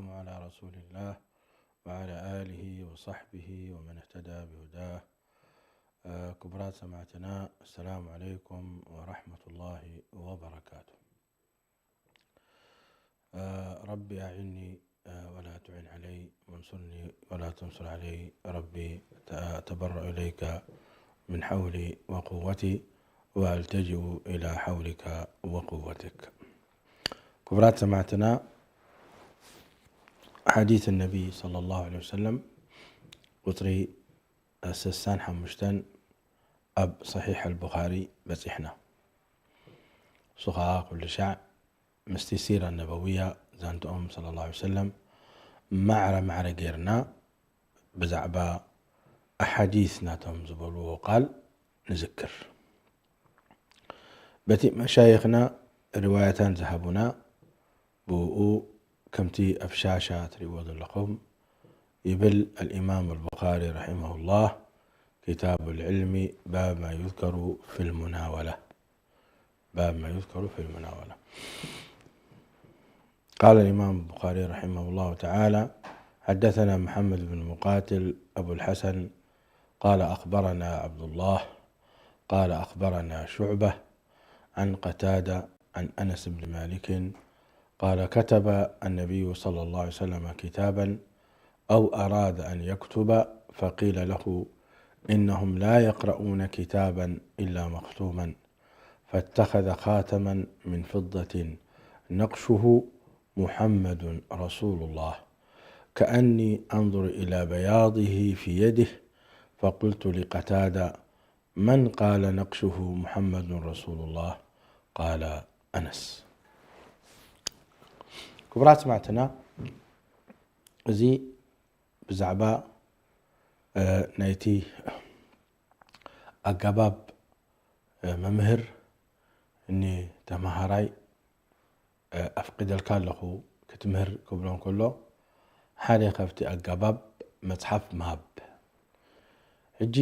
على رسول الله وعلى آله وصحبه ومن اهتدى بهداه. ክቡራት ሰማዕትና፣ السلام عليكم ورحمة الله وبركاته. رب أعني ولا تعن علي، وانصرني ولا تنصر علي. رب أتبرأ إليك من حولي وقوتي وألتجئ إلى حولك وقوتك. ክቡራት ሰማዕትና፣ ሓዲስ ነቢ ሰለላሁ ዐለይሂ ወሰለም ቁፅሪ ስሳን ሓሙሽተን ኣብ ሰሒሕ ኣልቡኻሪ በፂሕና። እሱ ኸዓ ኩሉ ሻዕ ምስቲ ሲራ ነበውያ ዛንትኦም ሰለላሁ ዐለይሂ ወሰለም ማዕረ ማዕረ ጌርና ብዛዕባ ኣሓዲስ ናቶም ዝበልዎ ቃል ንዝክር። በቲ መሻይኽና ሪዋያታን ዝሃቡና ብኡ ከምቲ ኣብ ሻሻ ትሪእዎ ዘለኹም ይብል الإمام البخاري رحمه الله، كتاب العلم، باب ما يذكر في المناولة. باب ما يذكر في المناولة. قال الإمام البخاري رحمه الله تعالى: حدثنا محمد بن مقاتل أبو الحسن قال: أخبرنا عبد الله قال: أخبرنا شعبة عن قتادة عن أنس بن مالك قال: كتب النبي صلى الله عليه وسلم كتابا أو أراد أن يكتب، فقيل له: إنهم لا يقرؤون كتابا إلا مختوما، فاتخذ خاتما من فضة نقشه محمد رسول الله، كأني أنظر إلى بياضه في يده، فقلت لقتادة: من قال نقشه محمد رسول الله؟ قال أنس. ክቡራት ሰማዕትና፣ እዚ ብዛዕባ ናይቲ ኣገባብ መምህር ንተምሃራይ ኣፍቂደልካ ኣለኹ ክትምህር ክብሎ እንከሎ፣ ሓደ ካብቲ ኣገባብ መጽሓፍ ምሃብ። ሕጂ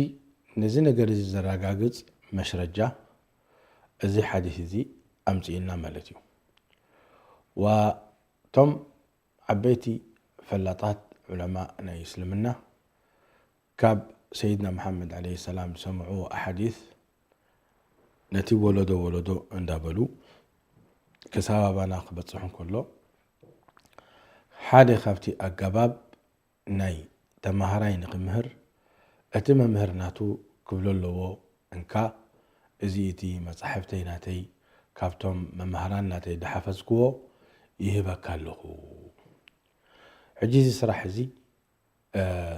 ነዚ ነገር እዚ ዘረጋግጽ መሽረጃ እዚ ሓዲስ እዚ ኣምጺእልና ማለት እዩ። ወቶም ዓበይቲ ፈላጣት ዑለማ ናይ እስልምና ካብ ሰይድና መሓመድ ዓለይሂ ሰላም ዝሰምዕዎ ኣሓዲስ ነቲ ወለዶ ወለዶ እንዳበሉ ክሳብ ኣባና ክበጽሑ እንከሎ፣ ሓደ ካብቲ ኣገባብ ናይ ተማሃራይ ንክምህር እቲ መምህር ናቱ ክብሎ ኣለዎ፣ እንካ እዚ እቲ መጻሕፍተይ ናተይ ካብቶም መማህራን ናተይ ዝሓፈዝክዎ ይህበካ ኣለኹ። ሕጂ እዚ ስራሕ እዚ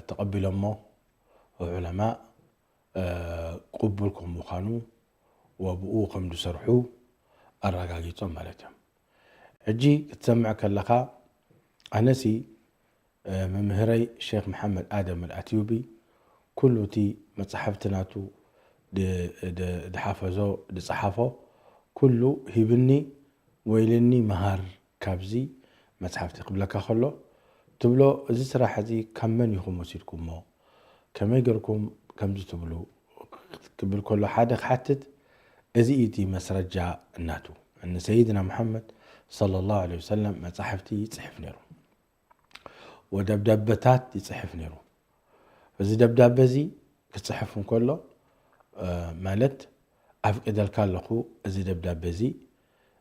ተቐቢሎሞ ዑለማ ቅቡል ከም ምዃኑ ወብኡ ከም ዝሰርሑ ኣረጋጊጾም ማለት እዮም። ሕጂ ክትሰምዕ ከለኻ ኣነሲ መምህረይ ሼክ መሓመድ ኣደም ኣልኣትዩቢ ኩሉ እቲ መጽሓፍቲ ናቱ ዝሓፈዞ ዝጸሓፎ ኩሉ ሂብኒ ወይልኒ መሃር ካብዚ መጽሓፍቲ ክብለካ ከሎ ትብሎ፣ እዚ ስራሕ እዚ ካብ መን ኢኹም ወሲድኩሞ? ከመይ ገርኩም ከምዚ ትብሉ? ክብል ከሎ ሓደ ክሓትት፣ እዚ እቲ መስረጃ እናቱ ንሰይድና መሓመድ ሰለላሁ ዐለይሂ ወሰለም መጻሕፍቲ ይጽሕፍ ነይሩ፣ ወደብዳበታት ይጽሕፍ ነይሩ። እዚ ደብዳበ እዚ ክጽሕፍ እንከሎ ማለት ኣፍቂደልካ ኣለኹ፣ እዚ ደብዳበ እዚ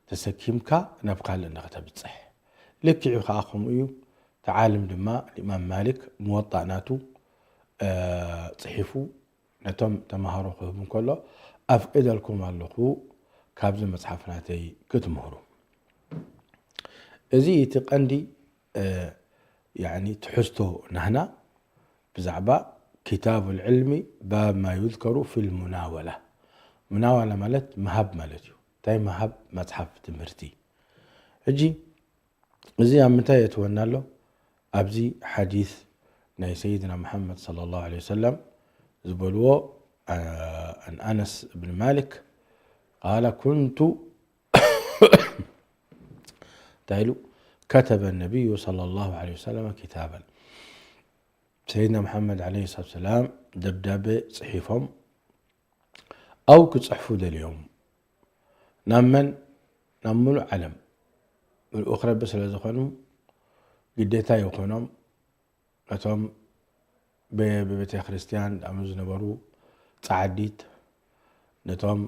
ተሰኪምካ ናብ ካልእ ንክተብጽሕ። ልክዑ ከዓ ከምኡ እዩ። እቲ ዓልም ድማ ንኢማም ማሊክ ሙወጣእ ናቱ ጽሒፉ ነቶም ተምሃሮ ክህብ እንከሎ ኣፍቂደልኩም ኣለኹ ካብዚ መጽሓፍ ናተይ ክትምህሩ። እዚ እቲ ቀንዲ ትሕዝቶ ናህና ብዛዕባ ኪታብ ልዕልሚ ባብ ማ ዩዝከሩ ፊ ልሙናወላ። ሙናወላ ማለት ምሃብ ማለት እዩ። እንታይ ምሃብ? መፅሓፍ ትምህርቲ። ሕጂ እዚ ኣብ ምንታይ የእትወና ኣሎ? ኣብዚ ሓዲስ ናይ ሰይድና መሓመድ ሰለላሁ ዐለይሂ ወሰለም ዝበልዎ፣ ኣን ኣነስ እብን ማሊክ ቃለ ኩንቱ እንታይ ኢሉ? ከተበ ነቢዩ ሰለላሁ ዐለይሂ ወሰለም ኪታበን፣ ሰይድና መሓመድ ዐለይሂ ሰላቱ ወሰላም ደብዳቤ ጽሒፎም ኣው ክጽሕፉ ደልዮም ናብ መን? ናብ ምሉእ ዓለም ልኡኽ ረቢ ስለ ዝኾኑ ግዴታ ይኾኖም ነቶም ብ-፣ ብቤተ ክርስቲያን ዝኣምኑ ዝነበሩ ጸዓዲት፣ ነቶም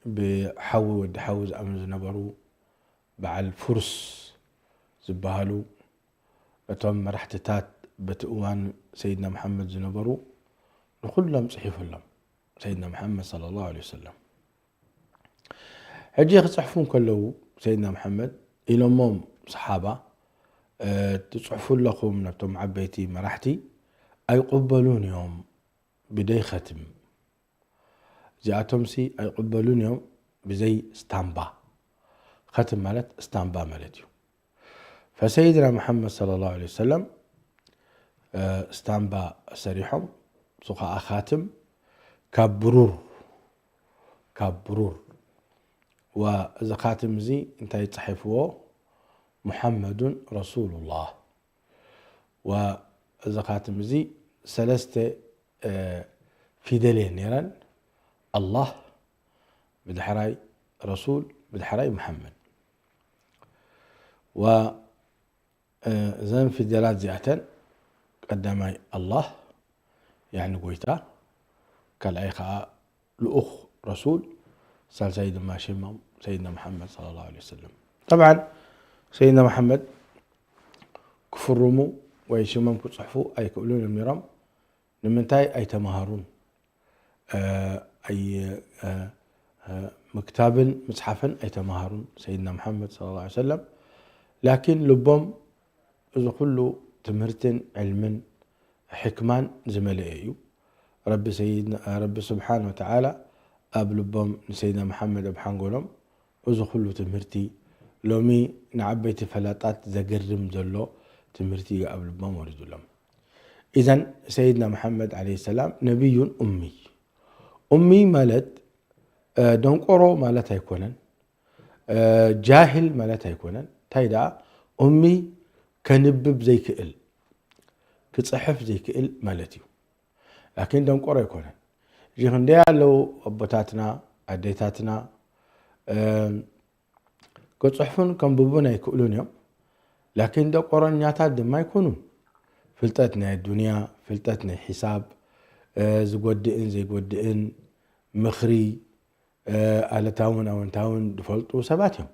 ብሓዊ ወዲ ሓዊ ዝኣምኑ ዝነበሩ በዓል ፉርስ ዝበሃሉ፣ እቶም መራሕትታት በቲ እዋን ሰይድና መሓመድ ዝነበሩ ንኹሎም ጽሒፉሎም ሰይድና መሓመድ ሰለላሁ ዐለይሂ ወሰለም። ሕጂ ክጽሕፉ እንከለዉ ሰይድና መሓመድ ኢሎሞም ሰሓባ፣ እ፣ ትጽሕፉ ኣለኹም ነቶም ዓበይቲ መራሕቲ ኣይቕበሉን እዮም ብደይ ኸትም። እዚኣቶምሲ ኣይቕበሉን እዮም ብዘይ ስታምባ። ኸትም ማለት ስታምባ ማለት እዩ። ፈሰይድና መሓመድ ሰለላሁ ዐለይሂ ወሰለም፣ እ፣ ስታምባ ሰሪሖም፣ እሱ ኸዓ ኻትም ካብ ብሩር፣ ካብ ብሩር። ወእዚ ኻትም እዚ እንታይ ጸሒፍዎ? "ሙሓመዱን ረሱሉላህ።" ወእዚ ኻትም እዚ ሰለስተ፣ እ፣ ፊደል እየን ነይረን። ኣላህ፣ ብድሕራይ ረሱል፣ ብድሕራይ መሓመድ። ወ-፣ እ፣ እዘን ፊደላት እዚኣተን ቀዳማይ ኣላህ፣ ያዕኒ ጎይታ፣ ካልኣይ ኸዓ ልኡኽ ረሱል፣ ሳልሳይ ድማ ሽሞም ሰይድና መሓመድ ሰለላሁ ዐለይሂ ወሰለም። ጠብዓን ሰይድና መሓመድ ክፍርሙ ወይ ሽሞም ክጽሕፉ ኣይክእሉን እዮም ነይሮም። ንምንታይ? ኣይተማሃሩን። እ፣ ኣይ-፣ እ፣ እ፣ ምክታብን ምጽሓፍን ኣይተማሃሩን ሰይድና መሓመድ ሰለላሁ ዐለይሂ ወሰለም። ላኪን ልቦም እዚ ኩሉ ትምህርትን ዕልምን ሕክማን ዝመልአ እዩ። ረቢ ሰይድና፣ ረቢ ስብሓን ወተዓላ ኣብ ልቦም ንሰይድና መሓመድ ኣብ ሓንጎሎም እዚ ኩሉ ትምህርቲ፣ ሎሚ ንዓበይቲ ፈላጣት ዘገርም ዘሎ ትምህርቲ እዩ ኣብ ልቦም ወሪዱሎም። ኢዘን ሰይድና መሓመድ ዓለይሂ ሰላም ነቢዩን ኡሚ። ኡሚ ማለት፣ እ፣ ደንቆሮ ማለት ኣይኮነን፣ እ፣ ጃሂል ማለት ኣይኮነን። እንታይ ደኣ፣ ኡሚ ከንብብ ዘይክእል፣ ክጽሕፍ ዘይክእል ማለት እዩ። ላኪን ደንቆሮ ኣይኮነን። እዚ ክንደይ ኣለዉ ኣቦታትና፣ ኣዴታትና፣ እ፣ ክጽሕፉን ከንብቡን ኣይክእሉን እዮም። ላኪን ደቆረኛታት ድማ ኣይኮኑን። ፍልጠት ናይ ኣዱንያ፣ ፍልጠት ናይ ሒሳብ፣ እ፣ ዝጎድእን ዘይጎድእን ምኽሪ፣ እ፣ ኣለታውን ኣወንታውን ዝፈልጡ ሰባት እዮም።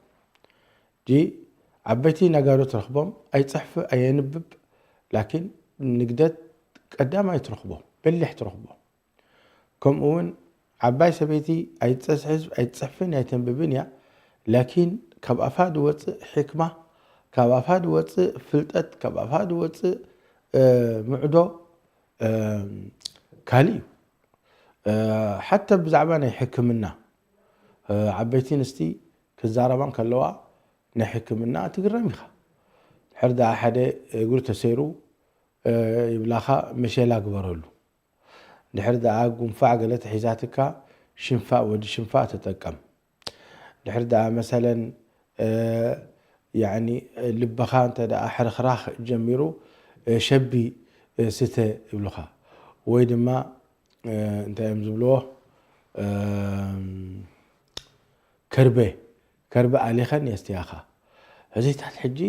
ጂ ዓበይቲ ነጋዶ ትረኽቦም፣ ኣይጽሕፍ፣ ኣየንብብ፣ ላኪን ንግደት ቀዳማይ ትረኽቦ፣ በሊሕ ትረኽቦ። ከምኡ እውን ዓባይ ሰበይቲ ኣይትጸስሕስ-፣ ኣይትጽሕፍን ኣይተንብብን እያ። ላኪን ካብ ኣፋ ዝወጽእ ሕክማ፣ ካብ ኣፋ ዝወጽእ ፍልጠት፣ ካብ ኣፋ ዝወጽእ፣ እ፣ ምዕዶ፣ እ፣ ካልእ እዩ። እ፣ ሓታ ብዛዕባ ናይ ሕክምና፣ እ፣ ዓበይቲ ኣንስቲ ክዛረባ እንከለዋ ናይ ሕክምና ትግረም ኢኻ። ድሕር ደኣ ሓደ እግሩ ተሰይሩ፣ እ፣ ይብላኻ፣ መሸላ ግበረሉ። ድሕር ደኣ ጉንፋዕ ገለ ተሒዛትካ ሽንፋእ፣ ወዲ ሽንፋእ ተጠቀም። ድሕር ደኣ መሰለን፣ እ፣ ያዕኒ ልብኻ እንተ ደኣ ሕርኽራኽ ጀሚሩ፣ እ፣ ሸቢ፣ እ፣ ስተ ይብሉኻ። ወይ ድማ፣ እ፣ እንታይ እዮም ዝብልዎ? እም፣ ከርበ፣ ከርበ ኣሊኸን የስትያኻ። እዚታት ሕጂ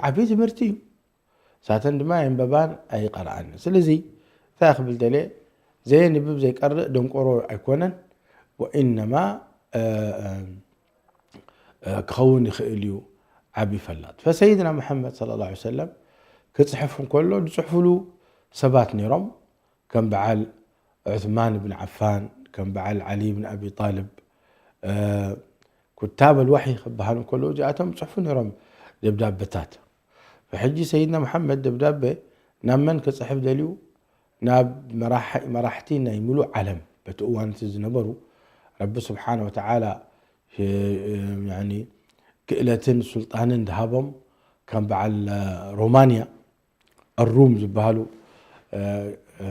ዓብዪ ትምህርቲ እዩ። ሳተን ድማ የንበባን ኣይቐርኣን። ስለዚ እንታይ ክብል ደልየ፣ ዘየንብብ ዘይቀርእ ደንቆሮ ኣይኮነን። ወኢነማ፣ እ፣ እ፣ እ፣ ክኸውን ይኽእል እዩ ዓቢ ፈላጥ። ፈሰይድና መሓመድ ሰለላሁ ዐለይሂ ወሰለም ክጽሕፍ እንከሎ ዝጽሕፍሉ ሰባት ነይሮም። ከም በዓል ዑስማን ብን ዓፋን፣ ከም በዓል ዓሊ ብን ኣቢ ጣልብ፣ እ፣ ኩታብ ኣልዋሒ ክበሃሉ እንከለዉ እዚኣቶም ጽሕፉ ነይሮም ደብዳበታት። ሕጂ ሰይድና መሓመድ ደብዳበ ናብ መን ክጽሕፍ ደልዩ? ናብ መራሕ-፣ መራሕቲ ናይ ምሉእ ዓለም በቲ እዋን እቲ ዝነበሩ ረቢ ስብሓነ ወተዓላ፣ እ፣ ያኒ ክእለትን ሱልጣንን ዝሃቦም ከም በዓል ሮማንያ፣ ኣሩም ዝበሃሉ፣ እ፣ እ፣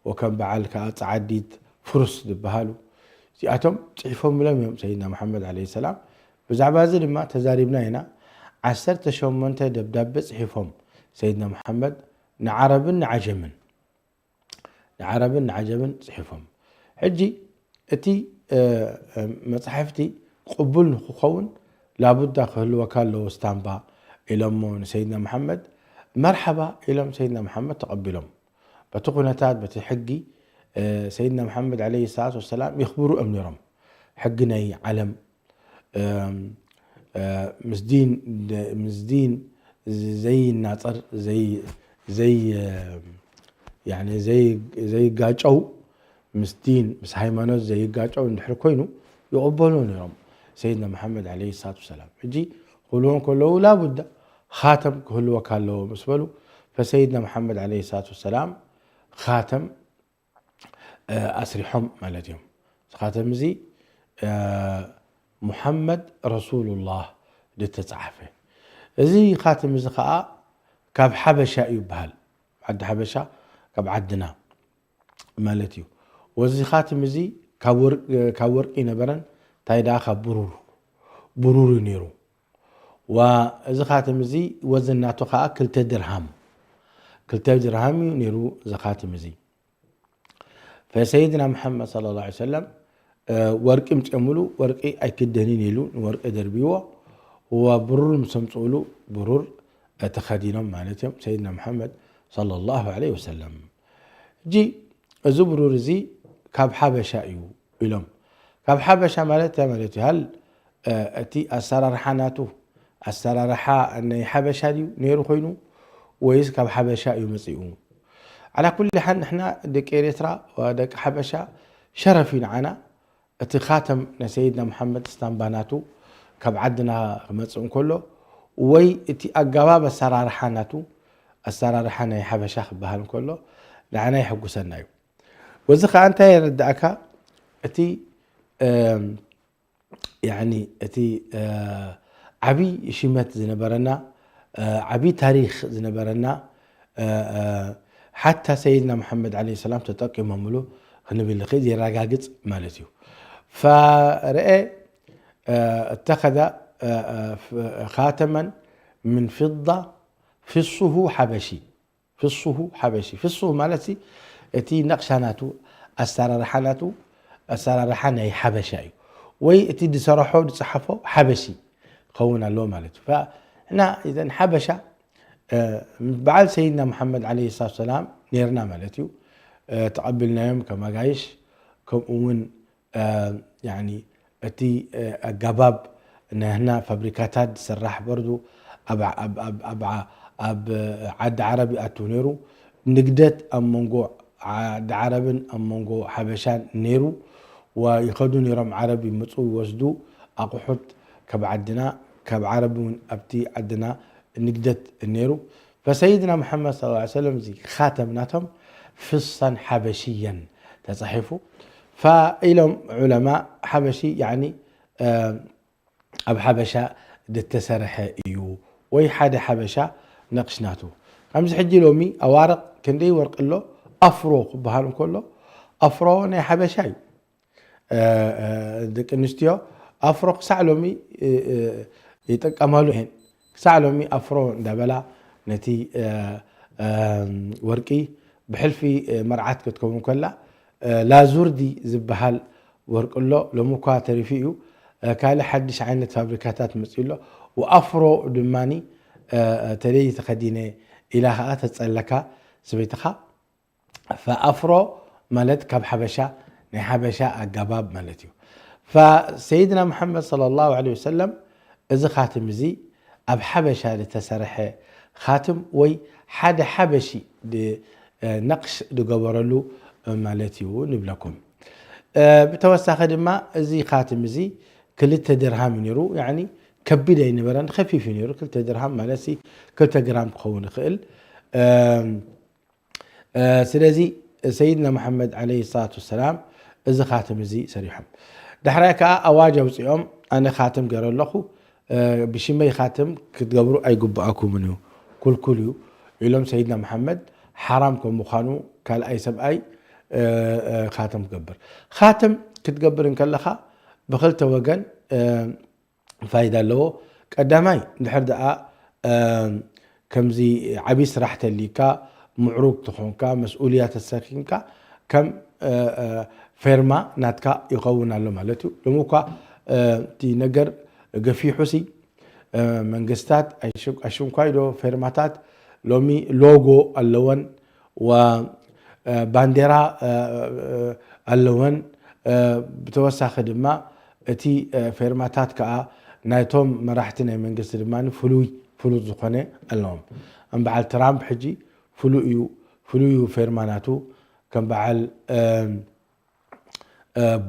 ወከም በዓል ከኣ ጸዓዲት ፍሩስ ዝበሃሉ፣ እዚኣቶም ጽሒፎምሎም እዮም ሰይድና መሓመድ ዓለይሂ ሰላም። ብዛዕባ እዚ ድማ ተዛሪብና ኢና። ዓሰርተ ሸሞንተ ደብዳበ ጽሒፎም ሰይድና መሓመድ ንዓረብን ንዓጀምን፣ ንዓረብን ንዓጀምን ጽሒፎም። ሕጂ እቲ፣ እ፣ እ፣ መጻሕፍቲ ቅቡል ንክኸውን ላቡዳ ክህልወካ ኣለዎ ስታምባ ኢሎሞ ንሰይድና መሓመድ። መርሓባ ኢሎም ሰይድና መሓመድ ተቐቢሎም። በቲ ኩነታት፣ በቲ ሕጊ፣ እ፣ ሰይድና መሓመድ ዓለይሂ ሰላቱ ወሰላም የኽብሩ እዮም ነይሮም። ሕጊ ናይ ዓለም፣ እም፣ እ፣ ምስ ዲን፣ ምስ ዲን ዘይናጸር፣ ዘይ-፣ ዘይ-፣ ያኒ ዘይ-፣ ዘይጋጨው፣ ምስ ዲን፣ ምስ ሃይማኖት ዘይጋጨው እንድሕር ኮይኑ ይቕበሉ ነይሮም ሰይድና መሓመድ ዓለይሂ ሰላቱ ወሰላም። ሕጂ ክብልዎ ከለዉ ላቡዳ ኻተም ክህልወካ ኣለዎ ምስ በሉ፣ ፈሰይድና መሓመድ ዓለይሂ ሰላቱ ወሰላም ኻተም፣ እ፣ ኣስሪሖም ማለት እዮም። እዚ ኻተም እዚ፣ እ፣ ሙሓመድ ረሱሉላህ ዝተጻሕፈ። እዚ ኻትም እዚ ኸኣ ካብ ሓበሻ እዩ ይበሃል። ዓዲ ሓበሻ ካብ ዓድና ማለት እዩ። ወዚ ኻትም እዚ ካብ ወር-፣ ካብ ወርቂ ነበረን፣ እንታይ ደኣ ካብ ብሩር፣ ብሩር እዩ ነይሩ። ዋ፣ እዚ ኻትም እዚ ወዘን ናቱ ኸኣ ክልተ ድርሃም፣ ክልተ ድርሃም እዩ ነይሩ እዚ ኻትም እዚ። ፈሰይድና መሓመድ ሰለላሁ ዐለይሂ ወሰለም፣ እ፣ ወርቂ ምጽኦምሉ፣ ወርቂ ኣይክደንን ኢሉ ንወርቂ ደርብይዎ፣ ወብሩር ምስ ኣምጽኡሉ፣ ብሩር ተኸዲኖም ማለት እዮም፣ ሰይድና መሓመድ ሰለላሁ ዐለይሂ ወሰለም። ሕጂ እዚ ብሩር እዚ ካብ ሓበሻ እዩ ኢሎም። ካብ ሓበሻ ማለት እንታይ ማለት እዩ? ሃል፣ እ፣ እቲ ኣሰራርሓ ናቱ፣ ኣሰራርሓ ናይ ሓበሻ ድዩ ነይሩ ኮይኑ፣ ወይስ ካብ ሓበሻ እዩ መጺኡ? ዓላ ኩሊ ሓል፣ ንሕና ደቂ ኤርትራ፣ ደቂ ሓበሻ፣ ሸረፍ እዩ ንዓና። እቲ ኻተም ናይ ሰይድና መሓመድ ስታምባ ናቱ ካብ ዓድና ክመጽእ እንከሎ፣ ወይ እቲ ኣገባብ ኣሰራርሓ ናቱ፣ ኣሰራርሓ ናይ ሓበሻ ክበሃል እንከሎ፣ ንዓና የሐጉሰና እዩ። ወዚ ኸኣ እንታይ የረድኣካ? እቲ፣ እም፣ ያኒ እቲ፣ እ፣ ዓቢ ሽመት ዝነበረና፣ እ፣ ዓቢ ታሪኽ ዝነበረና፣ እ፣ እ፣ ሓታ ሰይድና መሓመድ ዓለይሂ ሰላም ተጠቂሞምሉ ክንብል ንኽእል፣ የረጋግጽ ማለት እዩ። ፈረአ፣ እ፣ እተኸዘ፣ እ፣ እ፣ ፍ-፣ ኻተመን ምን ፊዳ ፍሱሁ ሓበሺ። ፍሱሁ ሓበሺ። ፍሱሁ ማለት ሲ፣ እቲ ነቕሻ ናቱ፣ ኣሰራርሓ ናቱ፣ ኣሰራርሓ ናይ ሓበሻ እዩ። ወይ እቲ ዝሰረሖ፣ ዝጸሓፎ ሓበሺ ክኸውን ኣለዎ ማለት እዩ። ፈ-፣ እና እዘን ሓበሻ፣ እ፣ በዓል ሰይድና መሓመድ ዓለይሂ ሰላቱ ሰላም ነይርና ማለት እዩ። እ፣ ተቐቢልናዮም ከም ኣጋይሽ፣ ከምኡ እውን እ፣ ያኒ እቲ፣ እ፣ ኣገባብ ናህና ፋብሪካታት ዝስራሕ በርዱ ኣብ፣ ኣብ፣ ኣብ፣ ኣብ፣ ኣብ ዓዲ ዓረብ ይኣቱ ነይሩ። ንግደት ኣብ መንጎ ዓዲ ዓረብን ኣብ መንጎ ሓበሻን ነይሩ። ወ-፣ ይኸዱ ነይሮም፣ ዓረብ ይመጹ ይወስዱ ኣቑሑት ካብ ዓድና፣ ካብ ዓረብ እውን ኣብቲ ዓድና ንግደት ነይሩ። ፈሰይድና መሓመድ ሰለላሁ ዐለይሂ ወሰለም እዚ ኻተም ናቶም ፍሳን ሓበሽየን ተጻሒፉ። ፈኢሎም ዑለማ፣ ሓበሺ ያኒ፣ እ፣ ኣብ ሓበሻ ዝተሰርሐ እዩ፣ ወይ ሓደ ሓበሻ ነቕሽ ናቱ። ከምዚ ሕጂ ሎሚ ኣዋርቕ ክንደይ ወርቂ ኣሎ፣ ኣፍሮ ክበሃል እንከሎ፣ ኣፍሮ ናይ ሓበሻ እዩ። እ፣ እ፣ ደቂ ኣንስትዮ ኣፍሮ ክሳዕ ሎሚ፣ እ፣ እ፣ ይጥቀማሉ እየን። ክሳዕ ሎሚ ኣፍሮ እንዳበላ ነቲ፣ እ፣ እ፣ ወርቂ ብሕልፊ፣ እ፣ መርዓት ክትከውን ከላ፣ እ፣ ላዙርዲ ዝበሃል ወርቂ ኣሎ። ሎሚ እኳ ተሪፉ እዩ። እ፣ ካልእ ሓድሽ ዓይነት ፋብሪካታት መጺኡ ኣሎ። ወኣፍሮ ድማኒ፣ እ፣ እ፣ ተለይ ተኸዲነ ኢላ ኸኣ ተጸለካ ሰበይትኻ። ፈኣፍሮ ማለት ካብ ሓበሻ፣ ናይ ሓበሻ ኣገባብ ማለት እዩ። ፈሰይድና መሓመድ ሰለላሁ ዐለይሂ ወሰለም እዚ ኻትም እዚ ኣብ ሓበሻ ዝተሰርሐ ኻትም ወይ ሓደ ሓበሺ ድ-፣ ነቕሽ ዝገበረሉ ማለት እዩ ንብለኩም። እ፣ ብተወሳኺ ድማ እዚ ኻትም እዚ ክልተ ድርሃም እዩ ነይሩ፣ ያኒ ከቢድ ኣይነበረን፣ ኸፊፍ እዩ ነይሩ። ክልተ ድርሃም ማለት ሲ ክልተ ግራም ክኸውን ይኽእል። እም፣ እ፣ ስለዚ ሰይድና መሓመድ ዓለይሂ ሰላቱ ወሰላም እዚ ኻትም እዚ ሰሪሖም። ዳሕራይ ከኣ ኣዋጅ ኣውጺኦም፣ ኣነ ኻትም ገይረ ኣለኹ፣ እ፣ ብሽመይ ኻትም ክትገብሩ ኣይግብኣኩምን እዩ፣ ክልኩል እዩ ኢሎም። ሰይድና መሓመድ ሓራም ከም ምዃኑ ካልኣይ ሰብኣይ፣ እ፣ እ፣ ኻትም ክገብር። ኻትም ክትገብር እንከለኻ ብኽልተ ወገን፣ እ፣ ፋይዳ ኣለዎ። ቀዳማይ፣ እንድሕር ደኣ፣ እ፣ ከምዚ ዓብዪ ስራሕ ተልዩካ፣ ምዕሩግ ተኾንካ፣ መስኡልያ ተሰኪምካ፣ ከም፣ እ፣ እ፣ ፌርማ ናትካ ይኸውን ኣሎ ማለት እዩ። ሎሚ እኳ፣ እ፣ እቲ ነገር ገፊሑሲ፣ እ፣ መንግስታት ኣይሽ-፣ ኣሽንኳይ ዶ ፌርማታት፣ ሎሚ ሎጎ ኣለወን፣ ዋ ባንዴራ ኣለወን። ብተወሳኺ ድማ እቲ ፌርማታት ከዓ ናይቶም መራሕቲ ናይ መንግስቲ ድማ ፍሉይ ፍሉጥ ዝኾነ ኣለዎም። ከም በዓል ትራምፕ ሕጂ ፍሉይ እዩ፣ ፍሉይ እዩ ፌርማ ናቱ። ከም በዓል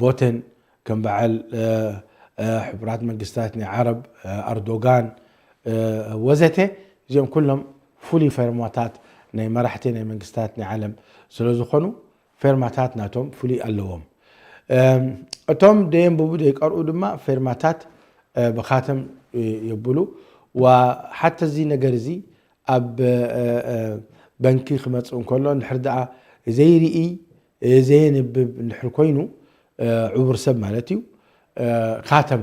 ቦተን፣ ከም በዓል ሕቡራት መንግስታት ናይ ዓረብ ኣርዶጋን ወዘተ፣ እዚኦም ኩሎም ፍሉይ ፌርማታት ናይ መራሕቲ ናይ መንግስታት ናይ ዓለም ስለ ዝኾኑ ፌርማታት ናቶም ፍሉይ ኣለዎም። እቶም ደየንብቡ ደይቀርኡ ድማ ፌርማታት ብኻተም የብሉ። ዋ ሓተ እዚ ነገር እዚ ኣብ በንኪ ክመፅእ እንከሎ እንድሕር ደኣ ዘይርኢ ዘየንብብ እንድሕር ኮይኑ ዕቡር ሰብ ማለት እዩ፣ ካተም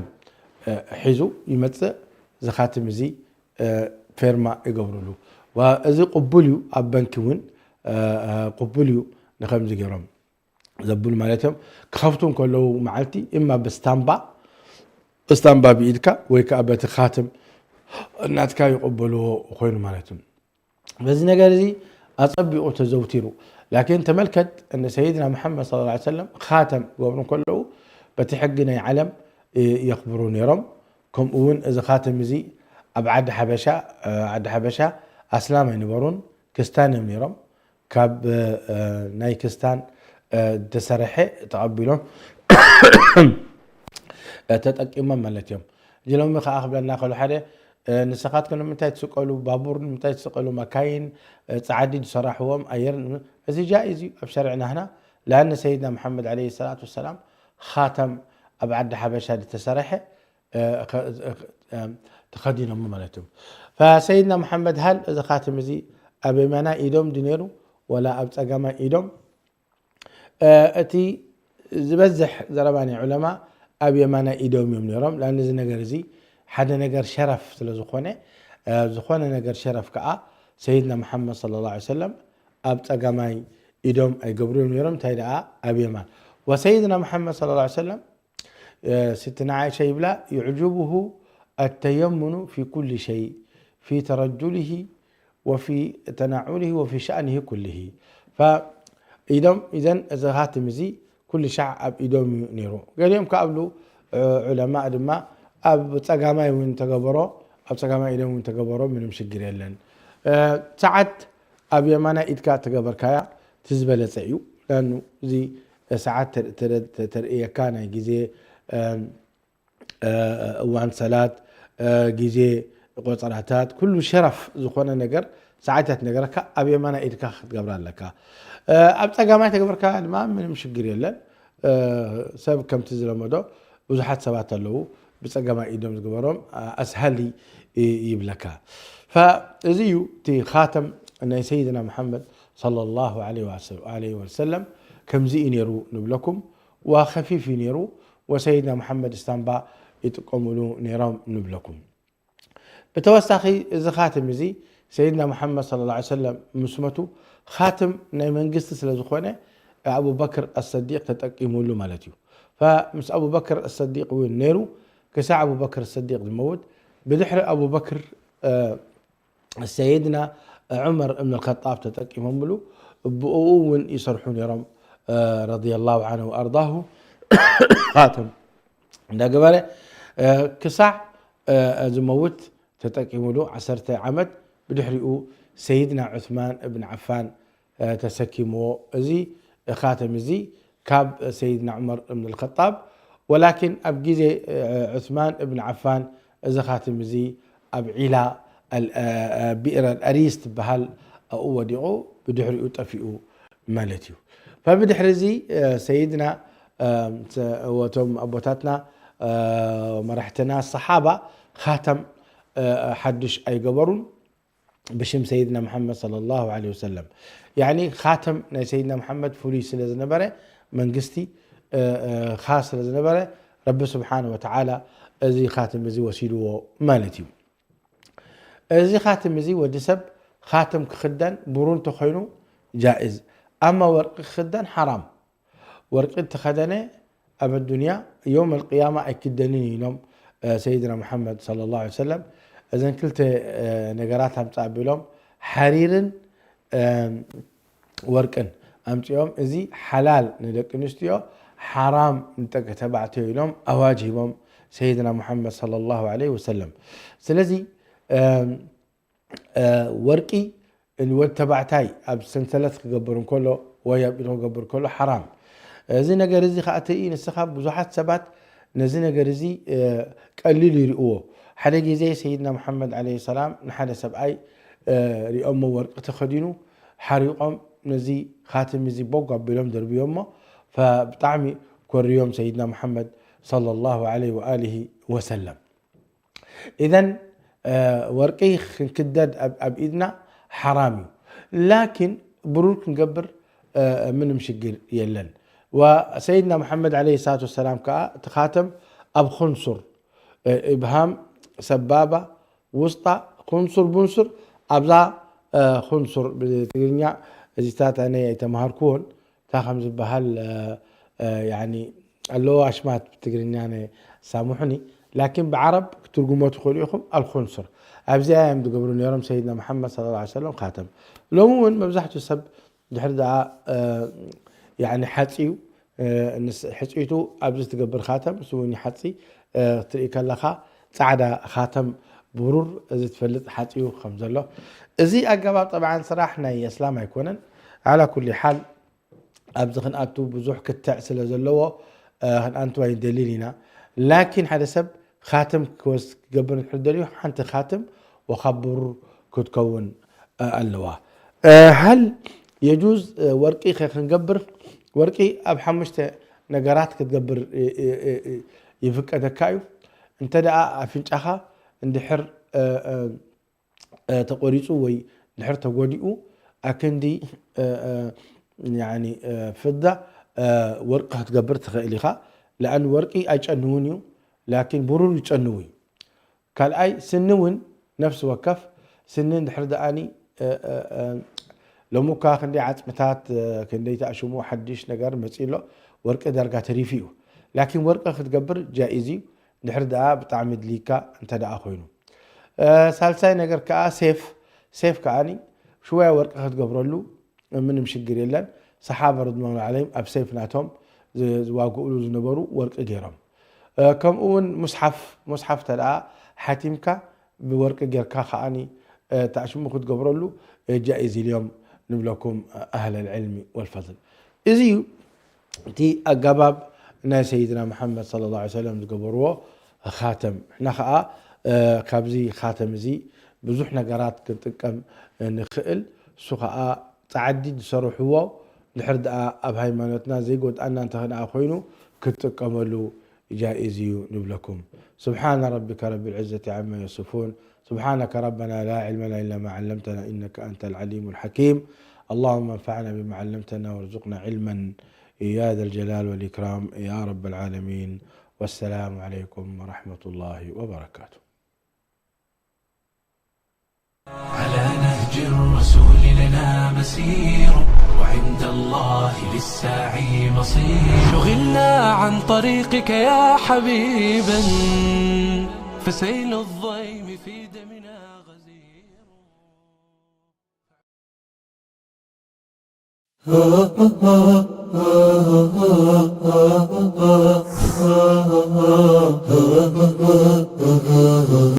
ሒዙ ይመፅእ። ዝኻትም እዚ ፌርማ ይገብርሉ። እዚ ቅቡል እዩ፣ ኣብ በንኪ እውን ቅቡል እዩ። ንከምዚ ገይሮም ዘብሉ ማለት እዮም። ክኸፍቱ እንከለዉ መዓልቲ እማ ብስታምባ ስታምባ ብኢድካ ወይ ከዓ በቲ ካትም እናትካ ይቕበልዎ ኮይኑ ማለት እዩ። በዚ ነገር እዚ ኣጸቢቑ ተዘውቲሩ። ላኪን ተመልከት፣ እነ ሰይድና መሓመድ ሰለላሁ ዐለይሂ ወሰለም ኻተም ክገብሩ ከለዉ በቲ ሕጊ ናይ ዓለም የኽብሩ ነይሮም። ከምኡ እውን እዚ ኻተም እዚ ኣብ ዓዲ ሓበሻ፣ ዓዲ ሓበሻ ኣስላም ኣይነበሩን፣ ክስታን እዮም ነይሮም። ካብ ናይ ክስታን ዝተሰርሐ ተቐቢሎም ተጠቂሞም ማለት እዮም። እዚ ሎሚ ከዓ ክብለና ከሎ ሓደ ንስኻትኩም ንምንታይ ትስቀሉ? ባቡር ንምንታይ ትስቀሉ? መካይን ፃዓዲ ዝሰራሕዎም ኣየር እዚ ጃኢዝ እዩ ኣብ ሸርዕና ህና። ለኣነ ሰይድና መሓመድ ዓለይሂ ሰላቱ ወሰላም ኻተም ኣብ ዓዲ ሓበሻ ዝተሰረሐ ተኸዲኖም ማለት እዩ። ፈሰይድና መሓመድ ሃል እዚ ኻትም እዚ ኣብ የማናይ ኢዶም ድነይሩ ወላ ኣብ ፀጋማይ ኢዶም? እቲ ዝበዝሕ ዘረባ ናይ ዑለማ ኣብ የማናይ ኢዶም እዮም ነይሮም። ለኣን እዚ ነገር እዚ ሓደ ነገር ሸረፍ ስለ ዝኾነ፣ ዝኾነ ነገር ሸረፍ ከዓ ሰይድና መሓመድ ሰለላሁ ዐለይሂ ወሰለም ኣብ ፀጋማይ ኢዶም ኣይገብሩ እዮም ነይሮም። እንታይ ደኣ ኣብ የማን። ወሰይድና መሓመድ ሰለላሁ ዐለይሂ ወሰለም ስትና ዓይሻ ይብላ፣ يعجبه التيمن في كل شيء في ترجله وفي تنعله وفي شأنه كله. ኢዶም ኢዘን እዚ ኻትም እዚ ኩሉ ሻዕ ኣብ ኢዶም እዩ ነይሩ። ገሊኦም ከኣብሉ ዑለማእ ድማ ኣብ ፀጋማይ እውን ተገበሮ፣ ኣብ ፀጋማይ ኢዶም እውን ተገበሮ ምንም ሽግር የለን። ሰዓት ኣብ የማናይ ኢድካ ተገበርካያ ትዝበለፀ እዩ። ለኑ እዚ ሰዓት ተርእየካ ናይ ግዜ እዋን ሰላት፣ ግዜ ቆፀራታት፣ ኩሉ ሸረፍ ዝኾነ ነገር ሰዓታት ነገረካ ኣብ የማናይ ኢድካ ክትገብራ ኣለካ። ኣብ ፀጋማይ ተገብርካ ድማ ምንም ሽግር የለን። ሰብ ከምቲ ዝለመዶ ብዙሓት ሰባት ኣለዉ ብፀጋማይ ኢዶም ዝግበሮም ኣስሃሊ ይብለካ። እዚ እዩ እቲ ኻተም ናይ ሰይድና መሓመድ ሰለላሁ ዐለይሂ ወሰለም ከምዚ እዩ ነይሩ ንብለኩም። ዋ ከፊፍ እዩ ነይሩ። ወሰይድና መሓመድ እስታምባ ይጥቀምሉ ነይሮም ንብለኩም። ብተወሳኺ እዚ ኻትም እዚ ሰይድና መሓመድ ሰለላሁ ዐለይሂ ወሰለም ምስ መቱ ኻትም ናይ መንግስቲ ስለ ዝኾነ ኣቡበክር ኣሰዲቅ ተጠቂሙሉ ማለት እዩ። ምስ ኣቡበክር ኣሰዲቅ እውን ነይሩ። ክሳዕ ኣቡበክር ኣሰዲቅ ዝመውት፣ ብድሕሪ ኣቡበክር ሰይድና ዑመር እብን ኣልኸጣብ ተጠቂሞምሉ፣ ብኡ እውን ይሰርሑ ነይሮም ረዲየላሁ ዐንሁ ወኣርዳሁ። ኻትም እንዳገበረ ክሳዕ ዝመውት ተጠቂሙሉ። ዓሰርተ ዓመት ብድሕሪኡ ሰይድና ዑስማን እብን ዓፋን ተሰኪምዎ። እዚ ኻተም እዚ ካብ ሰይድና ዑመር እብን ኣልኸጣብ፣ ወላኪን ኣብ ግዜ ዑስማን እብን ዓፋን እዚ ኻትም እዚ ኣብ ዒላ ቢእር ኣልኣሪስ ትበሃል ኣብኡ ወዲቑ ብድሕሪኡ ጠፊኡ ማለት እዩ። ፈብድሕሪ እዚ ሰይድና ወቶም ኣቦታትና መራሕትና ሰሓባ ኻተም ሓዱሽ ኣይገበሩን። ብሽም ሰይድና መሓመድ ሰለላሁ ዐለይሂ ወሰለም። ያኒ ኻተም ናይ ሰይድና መሓመድ ፍሉይ ስለ ዝነበረ፣ መንግስቲ ኻስ ስለ ዝነበረ፣ ረቢ ስብሓነ ወተዓላ እዚ ኻትም እዚ ወሲድዎ ማለት እዩ። እዚ ኻትም እዚ ወዲ ሰብ ኻትም ክኽደን ብሩር እንተኾይኑ ጃኢዝ፣ ኣማ ወርቂ ክኽደን ሓራም። ወርቂ እንተኸደነ ኣብ ኣዱንያ ዮም ኣልቅያማ ኣይክደንን ኢሎም ሰይድና ሙሓመድ ሰለላሁ ዐለይሂ ወሰለም። እዘን ክልተ ነገራት ኣምፃ ኣቢሎም ሓሪርን ወርቅን ኣምፂኦም፣ እዚ ሓላል ንደቂ ኣንስትዮ፣ ሓራም ንደቂ ተባዕትዮ ኢሎም ኣዋጅ ሂቦም ሰይድና ሙሓመድ ሰለላሁ ዐለይሂ ወሰለም። ስለዚ ወርቂ ወዲ ተባዕታይ ኣብ ሰንሰለት ክገብር እንከሎ ወይ ኣብ ኢዱ ክገብር ከሎ ሓራም። እዚ ነገር እዚ ከዓ ትርኢ ንስኻ፣ ብዙሓት ሰባት ነዚ ነገር እዚ ቀሊል ይርእዎ። ሓደ ግዜ ሰይድና ሙሓመድ ዐለይሂ ሰላም ንሓደ ሰብኣይ ሪኦሞ ወርቂ ተኸዲኑ ሓሪቖም ነዚ ኻትም እዚ ቦግ ኣቢሎም ደርብዮሞ። ብጣዕሚ ኮርዮም ሰይድና ሙሓመድ ሰለላሁ ዐለይሂ ወኣሊሂ ወሰለም። ኢዘን ወርቂ ክንክደድ ኣብ ኢድና ሓራም እዩ። ላኪን ብሩር ክንገብር ምንም ሽግር የለን። ወሰይድና መሓመድ ዐለይሂ ሰላቱ ወሰላም ከዓ እቲ ኻተም ኣብ ኹንሱር፣ ኢብሃም፣ ሰባባ፣ ውስጣ፣ ኹንሱር፣ ቡንሱር፣ ኣብዛ ኹንሱር ብትግርኛ እዚታት ኣነ ኣይተምሃርኩዎን። እንታይ ከም ዝበሃል ኣለዎ ኣሽማት ብትግርኛ ሳምሑኒ። ላኪን ብዓረብ ክትርጉሞ ትኽእሉ ኢኹም። ኣልኹንሱር ኣብዚኣ እዮም ዝገብሩ ነይሮም ሰይድና መሓመድ ሰለላሁ ዐለይሂ ወሰለም ኻተም። ሎሚ እውን መብዛሕትኡ ሰብ ድሕሪ ደኣ ሓፂዩ ሕፅይቱ ኣብዚ ትገብር ኻተም እሱ እውን ይሓፂ ክትርኢ ከለኻ ፃዕዳ ኻተም ብሩር እዚ ትፈልጥ ሓፂዩ ከም ዘሎ። እዚ ኣገባብ ጠብዓን ስራሕ ናይ እስላም ኣይኮነን። ዓላ ኩሊ ሓል ኣብዚ ክንኣቱ ብዙሕ ክትዕ ስለ ዘለዎ ክንኣንቱ ኣይንደልን ኢና። ላኪን ሓደ ሰብ ኻትም ክወስ ክገብር እንድሕር ደልዩ ሓንቲ ኻትም ወኻብ ብሩር ክትከውን ኣለዋ። ሀል የጁዝ ወርቂ ከ ክንገብር ወርቂ ኣብ ሓሙሽተ ነገራት ክትገብር ይፍቀደካ እዩ። እንተ ደኣ ኣፍንጫኻ እንድሕር ተቆሪፁ ወይ ድሕር ተጎዲኡ ኣክንዲ ፍዳ ወርቂ ክትገብር ትኽእል ኢኻ። ለኣን ወርቂ ኣይጨንውን እዩ ላኪን ብሩር ይጨንው እዩ። ካልኣይ ስኒ እውን ነፍሲ ወከፍ ስኒ ድሕር ደኣኒ ሎሚ እኳ ክንደይ ዓፅምታት ክንደይ ተኣሽሙ ሓድሽ ነገር መፂ ኣሎ። ወርቂ ዳርጋ ተሪፉ እዩ። ላኪን ወርቂ ክትገብር ጃኢዝ እዩ። ድሕር ደኣ ብጣዕሚ ድልይካ እንተ ደኣ ኮይኑ ሳልሳይ ነገር ከዓ ሴፍ ሴፍ ከዓኒ ሽወያ ወርቂ ክትገብረሉ ምንም ሽግር የለን። ሰሓበ ርድዋኑ ዓለይም ኣብ ሴፍ ናቶም ዝዋግእሉ ዝነበሩ ወርቂ ገይሮም። ከምኡ እውን ሙስሓፍ ሙስሓፍ ተደኣ ሓቲምካ ብወርቂ ጌርካ ከዓኒ ተኣሽሙ ክትገብረሉ ጃኢዝ ኢልዮም ንብለኩም ኣህለል ዕልሚ ወልፈضል። እዚ እዩ እቲ ኣገባብ ናይ ሰይድና መሓመድ صلى الله عليه وسلم ዝገበርዎ ኻተም። ንሕና ኸዓ ካብዚ ኻተም እዚ ብዙሕ ነገራት ክንጥቀም ንኽእል። እሱ ኸዓ ፃዕዲ ዝሰርሕዎ ድሕር ደኣ ኣብ ሃይማኖትና ዘይጎድኣና እንተኸነኣ ኮይኑ ክትጥቀመሉ ጃኢዝ እዩ ንብለኩም። سبحان ربك رب العزة عما يصفون. سبحانك ربنا لا علم لنا إلا ما علمتنا إنك أنت العليم الحكيم. اللهم انفعنا بما علمتنا وارزقنا علما يا ذا الجلال والإكرام يا رب العالمين. والسلام عليكم ورحمة الله وبركاته. على نهج الرسول لنا مسير، وعند الله للساعي مصير. شغلنا عن طريقك يا حبيبا، فسيل الضيم في دمنا غزير.